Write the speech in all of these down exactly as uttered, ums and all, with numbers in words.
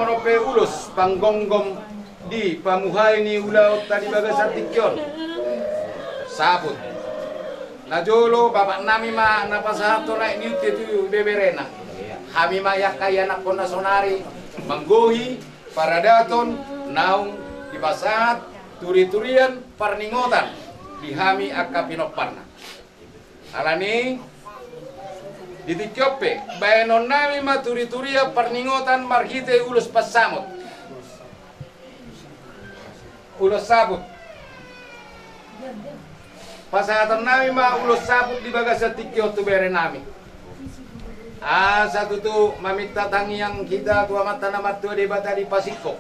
Songon on pe ulos panggonggom di pamuhai ni ulaonta di bagasan tingki on. Saput. Na jolo bapak nami ma na pasahathon aek ni unte tu beberena. Hami ma i angka ianakhonna saonari manggohi paradaton naung dipasahat turi-turian parningotan di hami angka pinomparna. Alani di tingki on pe baenon nami ma turi-turian parningotan marhite ulos pansamot. Ulos saput. Pasahaton nami ma ulos saput di bagasan tingki on tu bere nami. Asa tutu maminta tangiang hita tu Amanta na martua Debata dipasingkop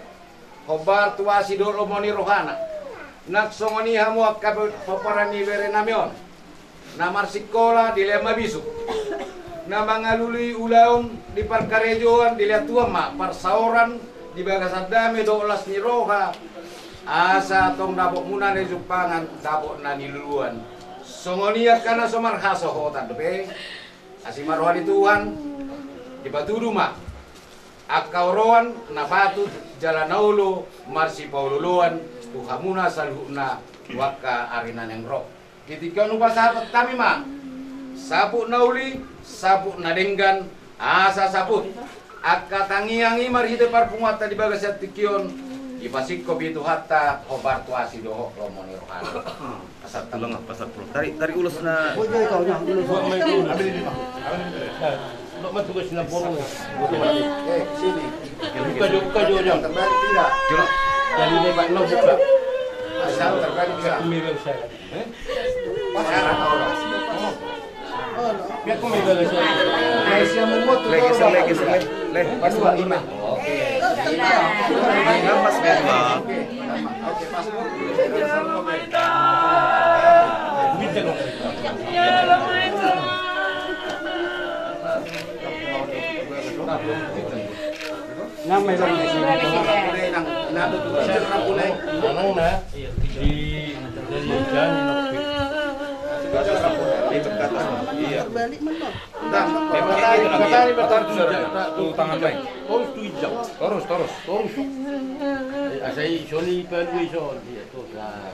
hombar tu asi dohot lomo ni rohana. Nang songon i hamu angka pomparan ni bere nami on. Na marsingkola dilehon ma bisuk. Na mangalului ulaon di parkarejoan dilehon Tuhan ma parsaoran di bagasan dame dohot las ni roha. Asa tong dapotmuna na nijumpangan dapot na niluluan. Songon i angka na so marhasohotan dope. Asi ma roha ni Tuhan dipatudu ma angka oroan na patut jala na olo marsipaolooloan tu hamuna saluhutna tu angka ari na naeng ro. Di tingki on hupasahat hami ma saput na uli, saput na denggan, asa saput angka tangiang i marhite parpunguanta di bagasan tingki on dipasingkop i Tuhanta hombar tu asi dohot lomo ni rohana. Pasal tulang, pasal tulang. Tarik, tarik ulos na. Buka jo, buka jo, jo. Jadi lebat no buka. Asal terbalik bisa. Biar kau megang saya. Geser, le, geser, le. Le, geser, le. Lepas, lepas. Nang na di, dari jani. Iya. Terbalik mana? Tangan naik. Terus tu ijak. Terus, terus. Terus. Asa i soni palui son. Iya, terus. Nah.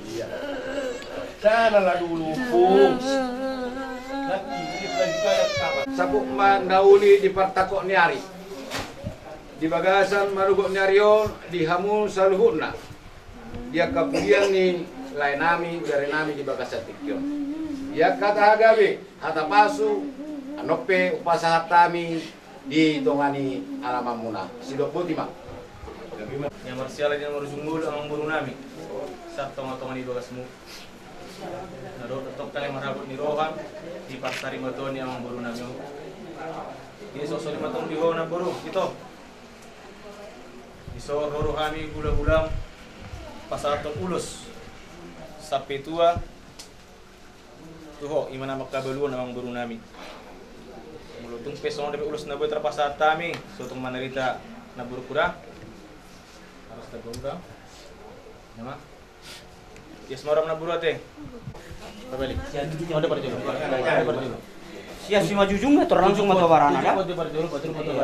Iya. Sana lah dulu, Pung. Nanti kita juga ada kabar. Saput ma na uli di partakok ni ari. Di bagasan marugot ni ari on di hamu saluhutna. Di angka pudian ni lae nami, bere nami di bagasan tingki on. Di angka taha gabe, hata pasu, annon pe hupasahat hami di tonga ni alamanmuna. Sidok boti ma. Ia marsiala di na marujung ngolu amangboru nami. Sahat tonga-tonga ni bagasmu. Na dohot tongtong kali marhabot ni roha di parsarimatua ni amangboru nami on. Ia sosoli ma tong di ho na boru, ito. Di so ro hami hula-hulam pasahathon ulos sampe tua. Tu ho, ima na mangkabaluon amangboru nami. Molo tung pe songon dope ulos na boi tarpasahat hami, so tung manarita na buruk kura. Harus ta buruk da. Nama? Ias ma roham na buruk ate. Pabalik. Ode parjolo. Ode parjolo. Sia si majujung ya, tor langsung ma tu barana ya. Ode parjolo, ode parjolo.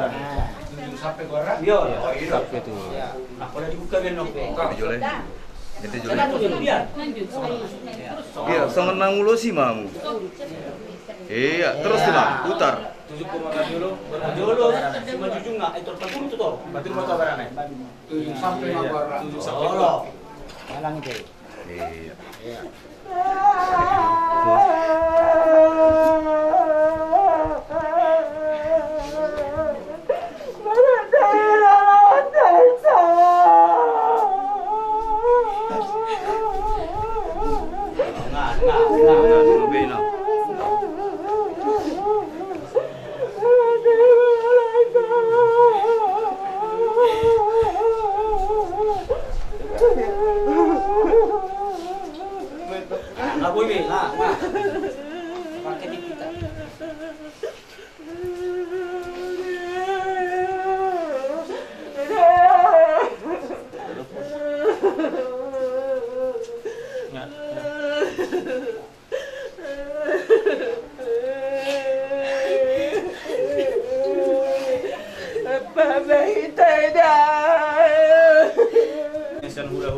Iyo, iyo. Sampe tu. Nah, kalau dibuka ben nopo. Ode jolo. Ede jolo. Iya, songon na mangulosi ma hamu. Iya, terus tu, Bang, putar. Tujuk ko ma jolo, jolo, si majujung nga, eh, tor paturu tu tor. Paturu ma tu barana. Tujuk sampe ma barana. Tujuk sampe. Olo. Alang ite. Iya. Nga boi be, nga, nga.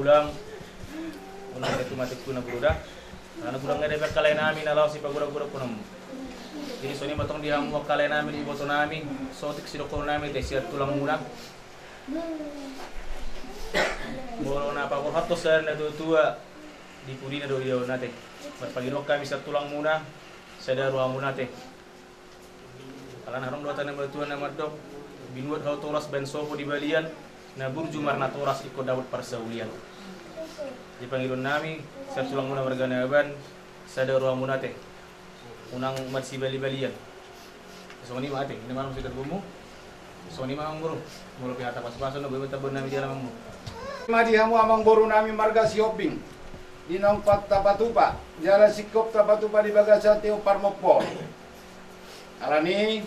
Bang, unang tetu mate kuna boru da. Karena godang nang dibaen angka lae nami na laho sipagodang-godang punam. Jadi songon i ma tong di hamu angka lae nami, di iboto nami, sotik sidohonon nami ate sian tulang muna. Molo na paborhat do sada na tua-tua, di pudina do dia on ate. Marpangidoan hami sian tulang muna, sada roha muna ate. Alana adong do hata ni natuatua na mandok, binuat hau toras baen sopo di balian, na burju marnatoras ingkon dapot parsaulian. Jadi pangidoan nami sian tulang muna marga Nababan, sada roha muna ate. Unang marsibali-balian. Songon i ma ate, inna ma muse tarbonmu. Songon i ma amang boru. Molo pe hata pasupasu na boi ma tarbon nami di alamanmu. Ma di hamu amang boru nami marga Sihombing. Di naung pat tapatupa, jala singkop tapatupa di bagasan tio parmompoon. Alani,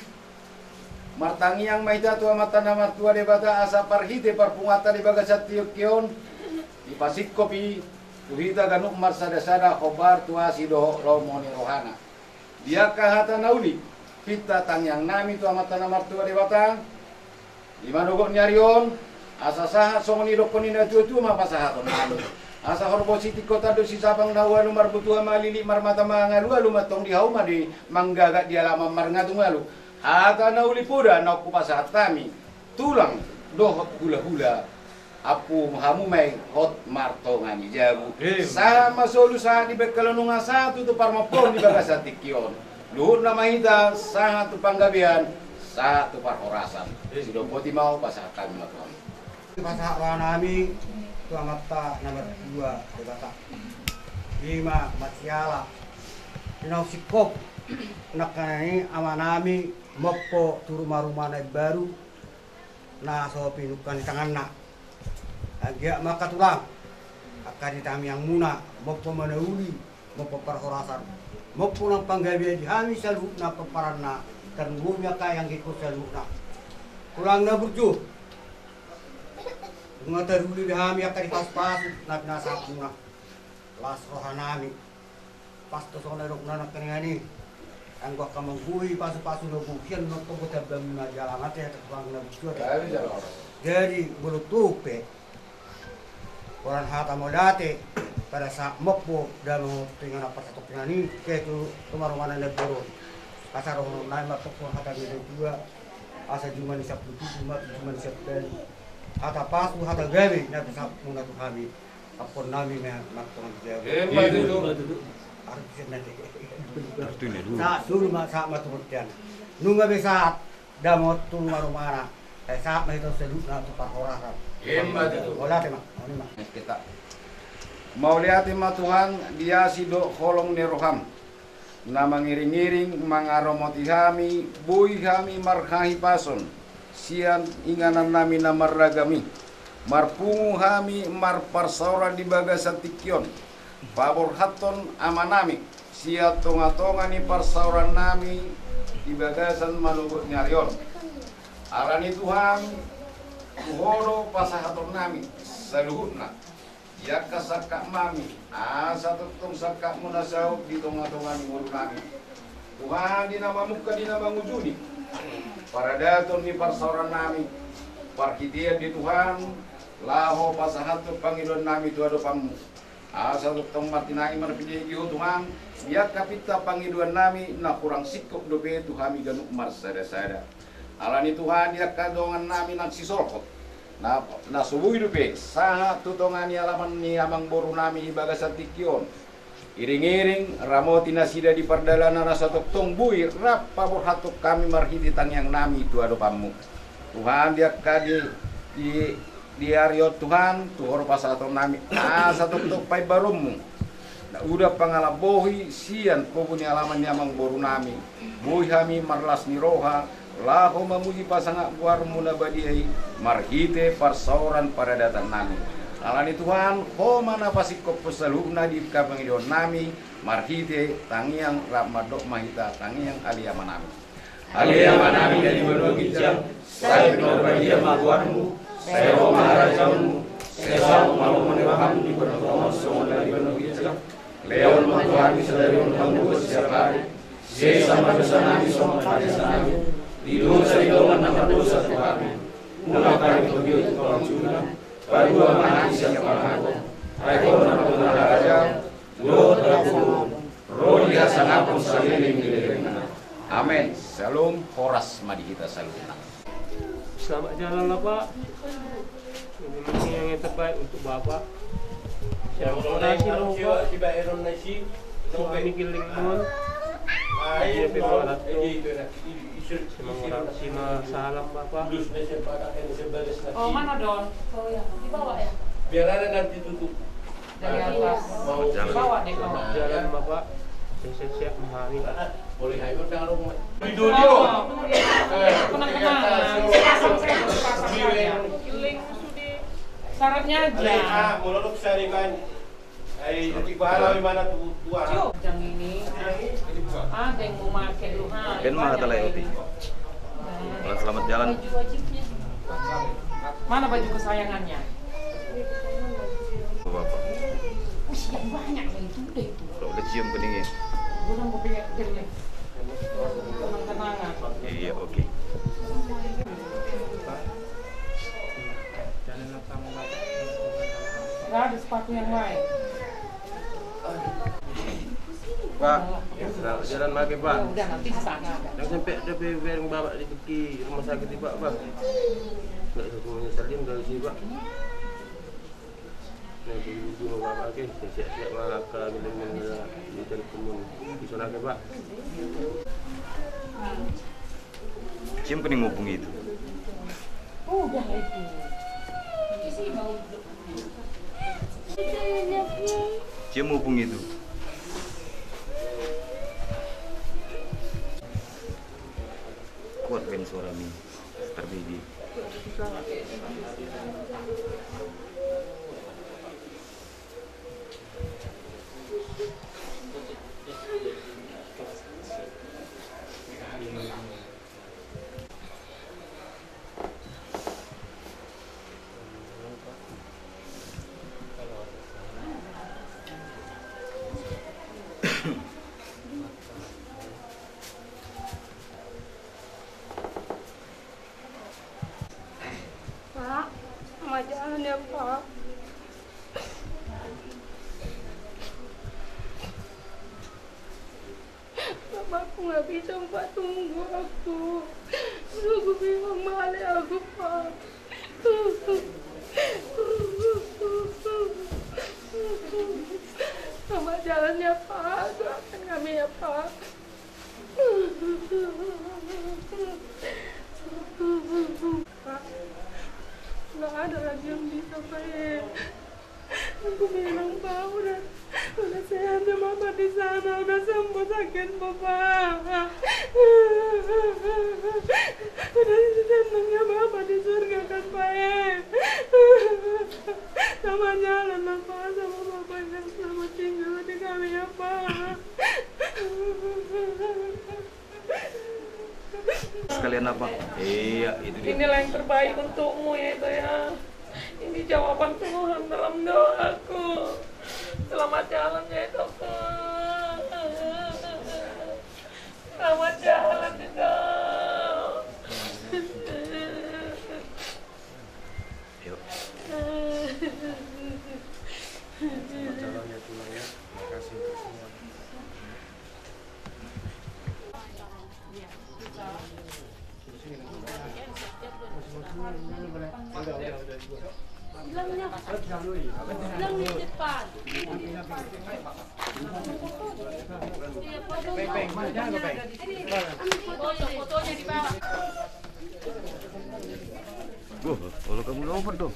martangiang ma hita tu Amanta na martua Debata asa parhite parpunguanta di bagasan tingki on, dipasingkop i tu hita ganup marsada-sada hombar tu asi dohot lomo ni rohana. Di angka hata na uli, pinta tangiang nami tu Amanta na martua Debata, di manogot ni ari on, asa sahat songon i dohonon ni natuatua ma pasahaton nami. Asa horbo sitingkotan do sisabang na ualu, marbutuha malilit, marmata mangalualu, mantong di hauma di manggagat di alaman marngatungalu. Hata na uli poda naung hupasahat hami, tulang dohot hulahula, ampu hamu ma i hot martonga ni jabu. Sahat ma solu sahat di bengkel on, nunga sahat tu parmompoon di bagasan tingki on. Luhutna ma hita sahat tu panggabean, sahat tu parhorasan. Sidok boti ma on, pasahat hami ma tu hamu. Pasahat roha nami tu Amanta na martua Debata. Ima marsiala naung singkop nangkaning i ama nami mompo tu rumaruma na imbaru, na so pinungka ni tanganna. Anggiat ma angka tulang, angka di tangiang muna, mompo ma na uli, mompo parhorasan, mompo nang panggabean di hami saluhutna pomparanna, tarlumobi angka anggi on saluhutna. Tulang na burju, nunga taruli be hami angka di pasupasu na pinasahat muna. Las roha nami. Pas do songon na nidokna nangkaningan i, anggo angka manggohi pasupasu na boi hian nang togo tamba muna di alaman ate, tulang na burju ate. Jadi molo tung pe holan hata mauliate, pada saat mompo damang tu inganan parsatongkinan i, ke tu rumaruma na imbaru on. Asa dohonon nami ma tong songon hata ni natuatua, asa jumadi sampulu tujuh ma tu jumadi sampulu ualu. Hata pasu, hata gabe na pasahat muna tu hami. Ampuon nami ma martonga ni jabu. Emma tutu. Arus nanti. Sahat solu ma, sahat ma tu bontean. Nunga be sahat damang tu rumarumana. Sai sahat ma hita saluhutna tu parhorasan. Emma tutu. Mauliate ma. Songon i ma. Mauliate ma Tuhan di asi dohot holong ni roham, na mangiringiring mangaramoti hami, boi hami marhahipason sian inganan nami na marragam i. Marpungu hami marparsaoran di bagasan tingki on, paborhathon ama nami sian tongatonga ni parsaoran nami di bagasan manogot ni ari on. Alani Tuhan, tu Ho do pasahaton nami saluhutna. Di angka sangkap nami, asa tongtong sangkapmu na saut di tongatonga ni ngolu nami. Tuhan, di na mamungka, di na mangujuni paradaton ni parsaoran nami, parhitean di Tuhan, laho pasahathon pangidoan nami tu adopanmu. Asa tongtong martinangi marpinangi di Ho Tuhan, di angka pinta pangidoan nami na hurang singkop dope tu hami ganup marsadasada. Alani Tuhan, di angka dongan nami na sisolhot, na, na so boi dope sahat tu tonga ni alaman ni amangboru nami di bagasan tingki on, iringiring ramoti nasida di pardalanan, asa tongtong boi rap paborhathon hami marhite tangiang nami tu adopanmu. Tuhan, di angka di, di, di ari on Tuhan, tu Ho do pasahaton nami, asa tongtong paimbaronmu na uda pangalambohi sian pogu ni alaman ni amangboru nami. Boi hami marlas ni roha laho mamuji pasangap goarmu na badia i marhite parsaoran paradatan nami. Alani Tuhan, Ho ma na pasingkophon saluhutna di angka pangidoan nami marhite tangiang, rap mandok ma hita tangiang: Ale Ama nami. Ale Ama nami na di banua ginjang, sai pinarbadia ma goarmu, sai ro ma harajaonmu, sai saut ma lomo ni roham di banua tonga on songon na di banua ginjang. Lehon ma tu hami sadari on hangoluan siapari. Sesa ma dosa nami songon panesanami di dosa ni dongan na mardosa tu hami. Unang hami togihon tu pangunjunan. Palua ma hami sian pangago. Ai ho na Tuhan na raja, dohot hangoluan, ro di hasangapon saleleng ni lelengna. Amen. Syalom, horas ma di hita saluhutna. Selamat jalan lah, Pak. Ini mungkin yang terbaik untuk Bapak. Yang terbaik, Pak. Suami Gellengmon. Dia pe mangarato. Sima mangarato, sima salam, Bapak. Oh, mana, Don? Oh, ya. Dibawa, ya? Biar ada nanti tutup. Dari atas. Mau jalan. Bawa deh, bawa. Jalan, Bapak. Sehat-sehat, Pak. Boleh, ayo, taruh. Di dunia. Oh, iya. Eh, tenang, tenang. Pasang, pasang, pasang saja. Link sudah. Syaratnya aja. Ah, mulai sehari kan. Ai, di pahala di mana tuh, tuan? Jang ini. Ada yang mau pakai dulu, ha. Ben mah kata lain. Selamat jalan. Mana baju kesayangannya? Bapak. Usia banyak lah itu, udah itu. Kalau udah cium keningnya. Gua udah mau punya gede. Tenang-tenangan. Iya, oke. Nggak ada sepatu yang lain. Pak, selamat jalan lagi, Pak. Udah, nanti di sana ada. Jangan sampai ada be-, bareng Bapak di, di rumah sakit, Pak, Pak. Nggak, saya cuma nyesel dia, nggak sih, Pak. Nah, di, di rumah Bapak, oke. Siap-siap, Pak, kalau ada yang mau di telepon, di sana, oke, Pak. Cium kening mupung itu. Udah itu. Cium mupung itu. Kuat kan suarami, Tarbedi. Pak, selamat jalan ya, Pak. Bapakku nggak bisa, Pak, tunggu aku. Aku bingung balik aku, Pak. Selamat jalan ya, Pak. Doakan kami ya, Pak. Pak, nggak ada lagi yang bisa, Pak, ya. Aku bilang, Pak, udah, udah sehat ya Bapak di sana, udah sembuh sakitmu, Pak. Udah senang ya Bapak di surga kan, Pak, ya. Selamat jalan lah, Pak, sama Bapak yang selamat tinggal di kami ya, Pak. Sekalian apa? Iya, itu dia. Inilah yang terbaik untukmu, ya, itu, ya. Ini jawaban Tuhan dalam doaku. Selamat jalan, ya, itu. Selamat jalan, itu. Yuk. Selamat jalan ya, Tulang, ya. Makasih untuk semua. Wah, kalau kamu lompat dong.